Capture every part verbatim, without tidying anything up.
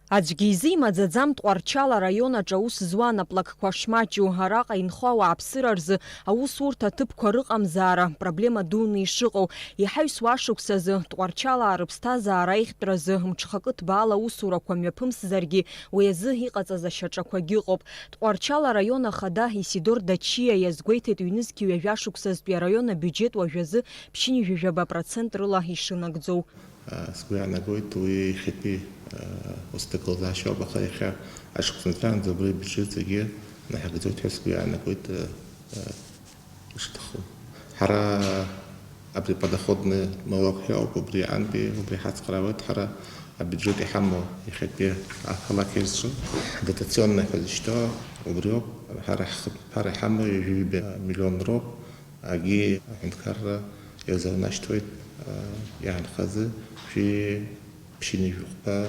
Аӡәгьы изы имаӡаӡам Тҟәарчал араион аҿы аус зуа анаплакқәа шмаҷу, араҟа инхо ауааԥсыра рзы аусурҭа аҭыԥқәа рыҟамзаара проблема дуны ишыҟоу. Иаҳаҩсуа ашықәсазы Тҟәарчалаа рыԥсҭазаара аихтәразы мҽхакы ҭбаала аусурақәа мҩаԥымсзаргьы, уи азы иҟаҵаз ашьаҿақәагьы ыҟоуп. Тҟәарчал араион ахада Исидор Дачиа иазгәеиҭеит ҩнызқьи ҩажәа шықәсазтәи араион абиуџьет уажәазы ԥшьынҩажәижәаба процент рыла ишынагӡоу. Сгәы иаанагоит уи иахьатәи усҭагылазаашьа ауп, аха иахьа ашықәс анҵәаанӡа убри абиуџьет зегьы наҳагӡоит ҳәа сгәы иаанагоит, ишҭаху. Ҳара абри подоходный налог ҳәа ауп, убри антәи, убри ҳацхраауеит ҳара абиуџьет иҳамоу иахьатәи ақалақь рзы. Дотационный ҳәа зышьҭоу убриоуп, ҳара ҳхыԥара иҳамоу ҩажәи ҩба миллион роуп. Агьи аҳәынҭқарра иазалнашьҭуеит, а, иаанхазы шәи ԥшьынҩажәи хәба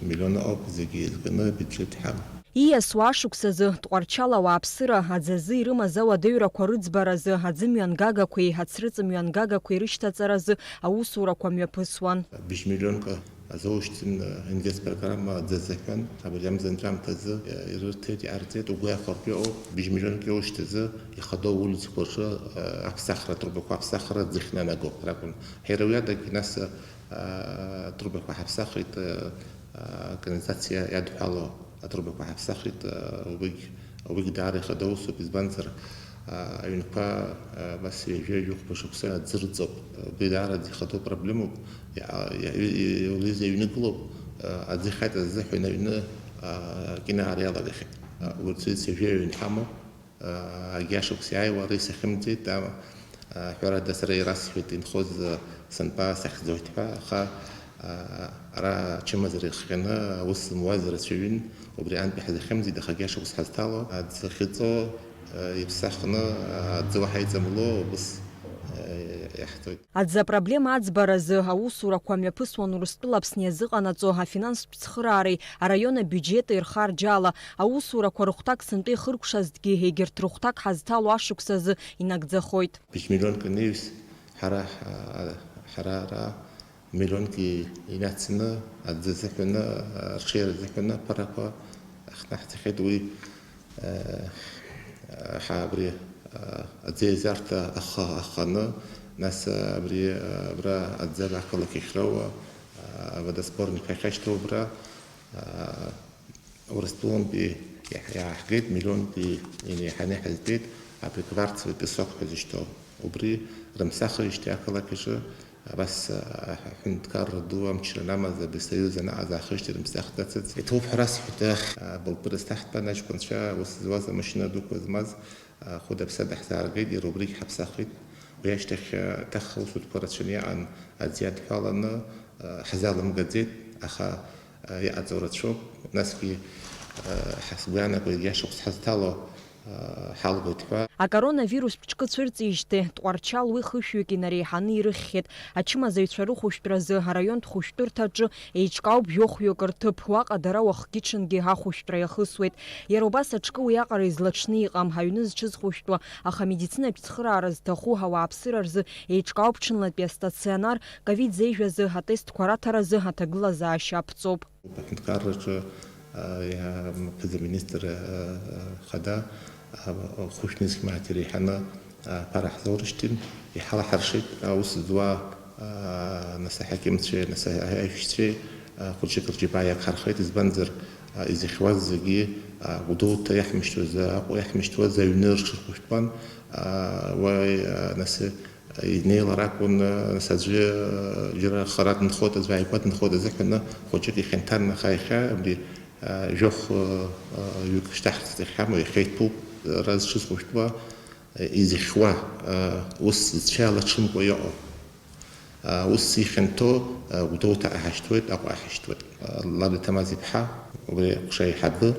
миллион ауп зегьы еизганы абиуџьет ҳамоу. Ииасуа ашықәсазы Тҟәарчал ауааԥсыра аӡазы ирымаз ауадаҩрақәа рыӡбаразы, аӡымҩангагақәеи ацрыҵымҩангагақәеи рышьҭаҵаразы аусурақәа мҩаԥысуан. Быжь миллионка азоушьҭын, э, инвестпрограмма аӡы азыҳәан, абри амза анҵәамҭазы, э, ирырҭеит, иаарҵеит, угәы иахәартә иҟоуп, быжь миллионк иоушьҭазы ихадоу аулицақәа рҿы, э, аԥсахра, атрубақәа аԥсахра аӡы ахьнанаго ракәын. Ҳара уи адагьы нас, э, атрубақәа ҳаԥсахит, э, э, аканализациа иадҳәало атрубақәа ҳаԥсахит, э, убригь, убригь даара ихадоу усуп, избанзар, Аҩнқәа, а, абас ҩажәа-ҩажәихәба шықәса аӡы рыҵоуп. Убри даараӡа ихадоу проблемоуп. Иа-, иа-, иа-, иа-, Лиза иҩнагылоуп, а, аӡы ихаиҵаз азыҳәан аҩны, а, акьынаара иалагахьеит. А, урҭ ҩажәа ҩынтә ҳамоуп. А, агьа шықәса иааиуа ара исахьымӡеит, а, а, ҳәарада, сара ирасҳәеит инхоз, а, санпа сахьӡоит ҳәа, аха, а, ара ачымазара ихҟьаны аус зымуаз рацәаҩын, убри антәи ҳзахьымӡеит, аха агьа шықәса ҳазҭало, аӡы ахьыҵоу, Иԥсахны, аӡы уаҳа иҵамло ус иаҳҵоит. Аӡы апроблема аӡбаразы аусурақәа мҩаԥысуан Урыстәыла Аԥсны иазыҟанаҵо афинанстә цхыраареи араион абиуџьети рхарџьала. Аусурақәа рыхәҭак сынтәа ихыркәшазҭгьы, егьырҭ рыхәҭак ҳазҭало ашықәс азы инагӡахоит. Быжь миллионк анаҩс, ҳара, ҳара ара миллионк инацны, аӡы азыҳәаны, арҽеира азыҳәаны аԥарақәа ахьнаҳҵахьеит. Уи, э, ҳа абри, э, аӡы еизарҭа аха-, аханы, нас, э, абри, э, абра аӡы ақалақь ахьроуа, э, аводосборникқәа ахьашьҭоу абра, э, Урыстәылантәи иаҳ-, иааҳгеит, миллионтәи инеиҳаны иҳазтәеит, абри кварцевый песок ҳәа зышьҭоу. Убри рымсахижьҭеи ақалақь аҿы, абас, а, аҳәынҭқарра ду амчра анамаз, абри союз анаҟаз аахижьҭеи рымсахӡацызт. Иҭоуп ҳәа расҳәеит, а, былтәы рызҭаҳтәан аҷкәынцәа, ус зуаз амашьына дуқәа змаз, а, хәыда-ԥсада ҳзааргеит, иара убригь ҳаԥсахит. Уи ашьҭахь, а, ҭаха усутәқәа рацәаны иаан, аӡы иадҳәаланы, а, ҳзалымгаӡеит, аха Иҟаҵоу рацәоуп, насгьы, ҳа-, сгәы иаанагоит, иашықәс ҳазҭало, ҳалгоит ҳәа. Акоронавирус ԥшькы цәырҵижьҭеи Тҟәарчал уи хышәҩык инареиҳаны ирыхьхьеит. Ачымазаҩцәа рыхәышәтәразы араионтә хәышәтәырҭаҿы еиҿкаауп жәохәҩык рҭыԥ, уаҟа дара уахгьы-ҽынгьы ахәышәтәра иахысуеит. Иара убас аҿкы уиаҟара излаҽны иҟам, аҩны зҽызхәышәтәуа, аха амедицинатә цхыраара зҭаху ауааԥсыра рзы еиҿкаауп ҽынлатәи астационар, ковид зеижәазы атестқәа раҭаразы аҭагылазаашьа аԥҵоуп. Аҳәынҭқарраҿы, а, иа-, м-, ԥыза-министр, а, а, хада, а, хәышә нызқь мааҭ иреиҳаны, а, аԥара ҳзаурышьҭын, иҳалаҳаршеит, аус зуа, а, нас аҳақьымцәеи, нас аҳәшьцәеи, а, хәыҷык рџьабаа иагхархеит, избанзар, а, изыхьуаз зегьы, а, Гәдоуҭа иаҳмышьҭуаз, Аҟәа иаҳмышьҭуаз аҩны рҽырхәышәтәуан, а, уа, а, нас, Инеилар акәын, нас аӡәы, џьара хара дынхоит, аӡәы ааигәа дынхоит азыҳәан, хәыҷык ихьанҭан, аха иахьа абри, а, жәохә, а, ҩык шьҭаҳҵеит, иахьа иахьа иҭәуп, ара зҽызхәышәтәуа, а, изыхьуа, а, ус зцәа иалаҽымкәа иҟоу. А, ус ихьанҭоу, а, Гәдоуҭа аҳашьҭуеит, Аҟәа аҳашьҭуеит. А, Лада Ҭамаз-иԥҳа, убри аҟәша аиҳабы,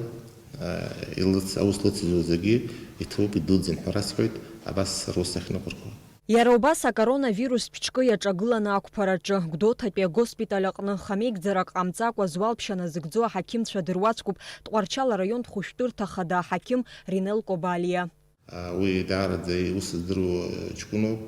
а, илыц-, аус лыцызуа зегьы иҭабуп, идәылҵын ҳәа расҳәоит, абас рус ахьныҟәырго. Иара убас акоронавирус ԥшькы иаҿагыланы ақәԥараҿы, Гәдоуҭатәи агоспиталь аҟны хамеигӡарак ҟамҵакәа зуалԥшьа назыгӡо аҳақьымцәа дыруаӡәкуп Тҟәарчал араионтә хәышәтәырҭа ахада аҳақьым Ринел Кобалиа. Уи даараӡа иус здыруа ҷкәыноуп,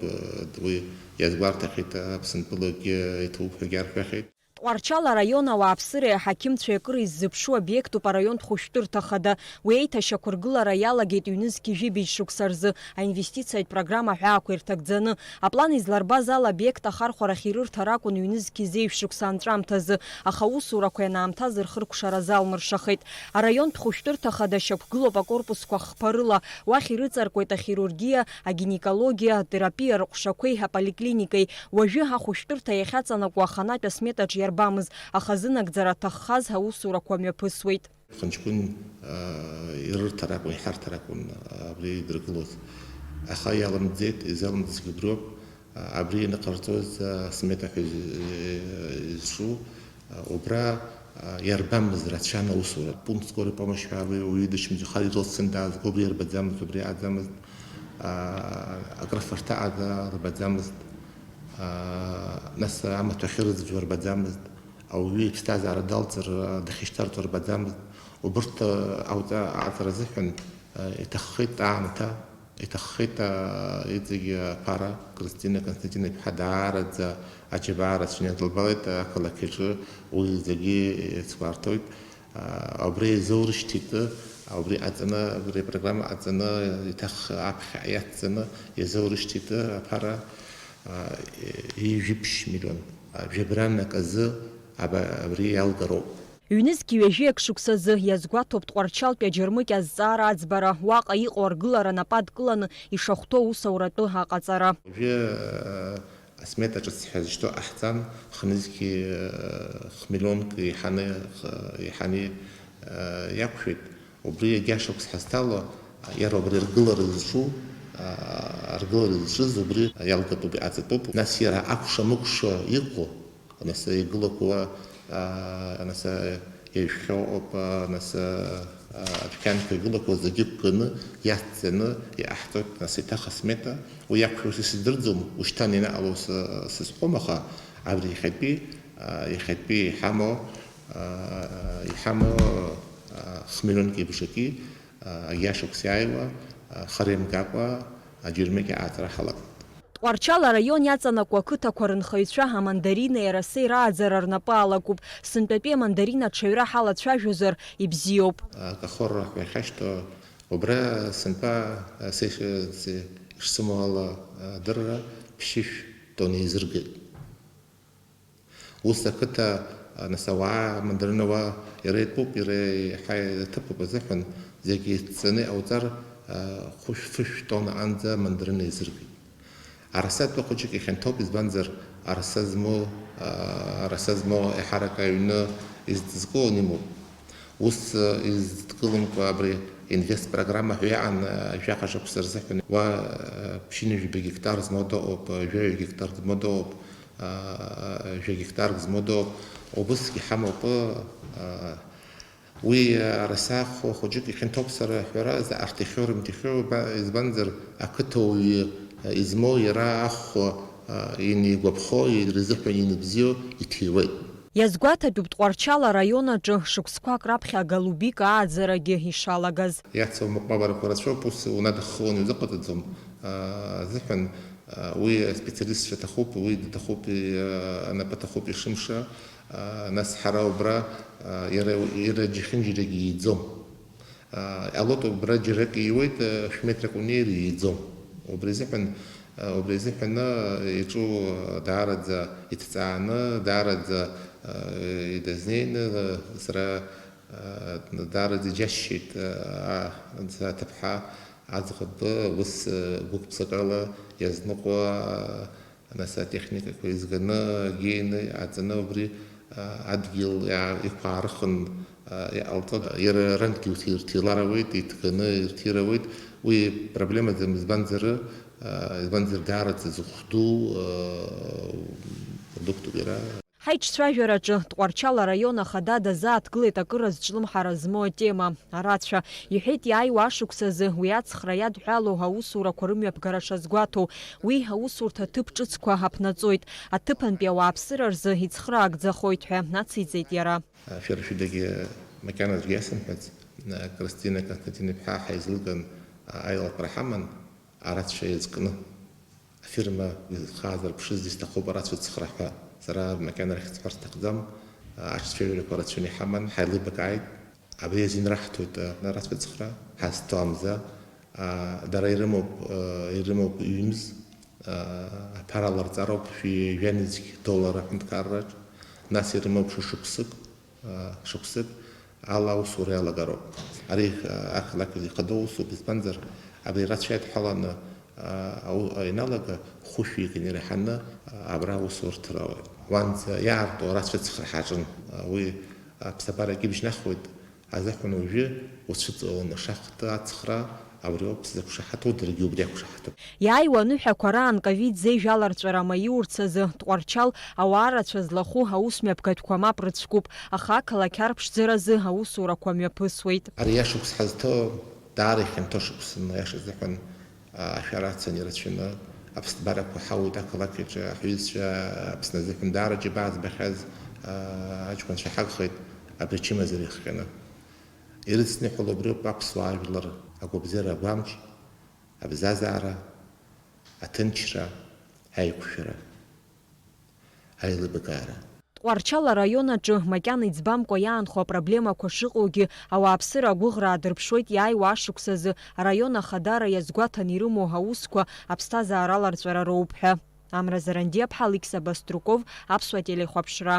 уи иазгәарҭахьеит, Аԥсынтәылагьы иҭабуп ҳәагьы арҳәахьеит. Тҟәарчал араион ауааԥсыреи аҳақьымцәеи акыр иззыԥшу обиектуп араионтә хәышәтәырҭа хада. Уи аиҭашьақәыргылара иалагеит ҩнызқь жәибжь шықәса рзы аинвестициатә программа ҳәаақәа ирҭагӡаны. Аплан изларбаз ала, обиект ахархәарахь ирырҭар акәын ҩнызқь зеижә шықәса анҵәамҭазы, аха аусурақәа ианаамҭаз рхыркәшара залмыршахеит. Араионтә хәышәтәырҭа хада шьақәгылоуп акорпусқәа хԥа рыла. Уахь ирыҵаркуеит ахирургиа, агинекологиа, атерапиа рҟәшақәеи аполиклиникеи. Уажәы ахәышәтәырҭа иахьаҵанакуа аханатә асметаҿ иарбамыз, аха зынагӡара аҭаххаз аусурақәа мҩаԥысуеит. Хынҷкәын, аа, ирырҭар акәын, иҳарҭар акәын, аа, абри идыргылоз. Аха иалымҵӡеит, изалымҵызгьы убриоуп. Абри ианыҟарҵоз, аа, асмета ҳәа из-, изҿу, аа, убра, аа, иарбамыз рацәан аусура. Пункт скорой помощи ҳәа уи уаҩы дычмазаҩхар ирылцын даазго, убри ирбаӡамызт, убри аӡамызт, аа, акрыфарҭа ада рбаӡамызт, аа, нас амаҭәа ахьырӡәӡәо рбаӡамызт, ауаҩы иԥсҭазаара далҵыр, дахьышьҭарҵо рбаӡамызт. Убырҭ, аа, ауҵа-, аҟаҵара азыҳәан, аа, иҭаххеит аамҭа. Иҭаххеит, аа, иҵегь аԥара, Кристина Константин-иԥҳа даараӡа аџьабаа рацәаны иадылбалеит ақалақь аҿы, уи зегьы иацгәарҭоит. Аа, убри иазоурышьҭит, убри ҟаҵаны, абри апрограмма ҟаҵаны, иҭах аԥхьа иацҵаны иазоурышьҭит аԥара, аа, ҩажәи жәиԥшь миллион, аа, жәабран аказы аба-, абри иалгароуп. Ҩнызқь ҩажәиак шықәсазы иазгәаҭоуп Тҟәарчалтәи аџьармыкьа азҵаара аӡбара, уаҟа иҟоу аргылара нап адкыланы ишахәҭоу аусауратәы аҟаҵара. Уажәы, э, асмета ҿыц ҳәа зышьҭоу ҟаҳҵан, хнызқьи, э, хмиллионк еиҳаны, х-, еиҳаны, э, иақәшәеит. Убри егьа шықәс ҳазҭало, иара убри аргылара зҿу, а, аргылара зҿыз убри иалгатәуп, иҟаҵатәуп. Нас иара акәша-мыкәша иҟоу, нас игылақәоу, а, нас, а, ижәхьоу ауп, а, нас, а, а, адәқьанқәа игылақәоу зегьы ықәганы, иацҵаны иҟаҳҵоит, нас еиҭах асмета. Уи иақәшәо са исыздырӡом, ушьҭан ианаҟало са, сызҳәом, аха абри иахьатәи, а, иахьатәи иҳамоу, а, иҳамоу, а, хмиллионки бжаки, а, иашықәс иааиуа, а, хара имгакәа аџьармыкьа ааҵара ҳалагоит. Тҟәарчал араион иаҵанакуа ақыҭақәа рынхаҩцәа амандаринеи арасеи рааӡара рнапы алакуп. Сынтәатәи амандарина аҽаҩра ҳалацәажәозар ибзиоуп. Акахор ҳәа иахьашьҭоу убра сынтәа, а, сеи-, се-, ишсымоу ала, а, адырра ԥшьышә тонна еизыргеит. Ус ақыҭа, а, нас ауаа, амандаринауаа иара итәуп, иара иаҳа иҭыԥуп азыҳәан зегьы еидҵаны иҟауҵар, а, хәышә-фышә тоннаҟанӡа амандарина еизыргеит. Арасатәи хәыҷык ихьанҭоуп, избанзар, араса змоу, а, араса змоу еиҳарак аҩны изҭызго имоуп. Ус, а, изыдкыламкәа абри инвест программа ҳәа иҟан, а, жәаха шықәса рзыҳәан уа, а, ԥшьынҩажәи жәаба гектар змоу дыҟоуп, а, жәаҩа гектар змоу дыҟоуп, а, а, жәа гектарк змоу дыҟоуп. Убысгьы ҳамоуп, а, Уи араса хәы хәыҷык ихьанҭоуп сара аҳәара, заҟа рҭахьоу рымҭахьоу, ба-, избанзар, ақыҭауаҩы измоу иара ахәы, а, инеигәаԥхо, ирзыҳәан иныбзиоу иҭиуеит. Иазгәаҭатәуп Тҟәарчал араион аҿы шықәсқәак раԥхьа аголубика ааӡарагьы ишалагаз. Иацу амыҟәмабарақәа рацәоуп, ус унадыххылон иузыҟаҵаӡом, а, азыҳәан. Уи аспециалистцәа аҭахуп, уи даҭахуп, анапы аҭахуп ишымша. Нас ҳара убра, иара, иара џьыхьынџьарагьы ииӡом. Иҟалоит убра џьарак ииуеит, шә-метрак унеир ииӡом. Убри азыҳәан, убри азыҳәан иҿу даараӡа иҭҵааны, даараӡа идазнеины, сара даараӡа иџьасшьеит, аҭыԥҳа. Аӡӷаб ус гәык-ԥсыкала иазныҟәо, нас атехникақәа еизганы, геины, иҟаҵаны убри адгьыл иа-, иқәаарыхын иҟалҵон. Иара рангьы ирҭилар ауеит, иҭганы ирҭир ауеит. Уи проблемаӡам, избанзар, избанзар даараӡа зыхә ду продуктуп иара. Ҳаиҿцәажәараҿы Тҟәарчал араион ахада дазааҭгылеит акыра зҿлымҳара змоу атема, арацәа, иҳәеит, иааиуа ашықәсазы уи ацхра иадҳәалоу аусурақәа рымҩаԥгара шазгәаҭоу. Уи аусурҭа ҭыԥ ҿыцқәа аԥнаҵоит, аҭыԥантәи ауааԥсыра рзы ицхраагӡахоит ҳәа ациҵеит иара. Шәара шәыдагьы макьана аӡәгьы иасымҳәац, Кристина Константин-иԥҳа ҳаизылган, аилатәара ҳаман, арацәа иазкны. Афирма изхаз арԥшыз исҭахуп арацәа цхра ҳәа. Сара макьана рахь сҳәар сҭахӡам, аҽцәажәарақәа рацәаны иҳаман, ҳаилибакааит. Абри азин раҳҭоит, а, рацәыцхра, ҳазҭо амза. А, дара ирымоуп, а, ирымоуп ҩымз, а, аԥара ларҵароуп шәи жәанызқь доллар аҳәынҭқарраҿ, нас ирымоуп шәышықәсык, а, шықәсык ала аусура иалагароуп. Ари, а, ақалақь ихадоу усуп, избанзар, абри рацәа иадҳәаланы, а, ау-, иналага хәышәҩык инеиҳаны, а, абра аусурҭа рауеит. Уанӡа иаарту арацәыцхра ҳаҿын. А, уи аԥсабарагьы бжьнахуеит, азыҳәан уажәы уцәыҵаланы шахта ацхра абриоуп сзықәшаҳаҭу, даргьы убри ақәшаҳаҭуп. Иааиуа аныҳәақәа раан ковид зеижә аларҵәара маиурц азы Тҟәарчал ауаа рацәа злахәу аусмҩаԥгатәқәа мап рыцәкуп, аха ақалақь арԥшӡаразы аусурақәа мҩаԥысуеит. Ари ашықәс ҳазҭо даара ихьанҭоу шықәсын, аиаша азыҳәан, а, ашәара ацын ирацәаны аԥсҭбарақәа ҳауеит ақалақь аҿы, ҳҩызцәа Аԥсны азыҳәан даара џьабаа збахьаз, а, аҷкәынцәа ҳагхеит абри ачымазара ихҟьаны. Ирыцныҳәало убриоуп аԥсуаа ажәлар агәабзиара агәамч, абзазаара, аҭынчра, аиқәшәара, аилибакаара. Тҟәарчал араион аҿы макьана иӡбамкәа иаанхо апроблемақәа шыҟоугьы, ауааԥсыра агәыӷра аадырԥшуеит иааиуа ашықәс азы араион ахадара иазгәаҭан ирымоу аусқәа аԥсҭазаара аларҵәара роуп ҳәа. Амра Зарандиаԥҳа, Алықьса Баструков, Аԥсуа телехәаԥшра.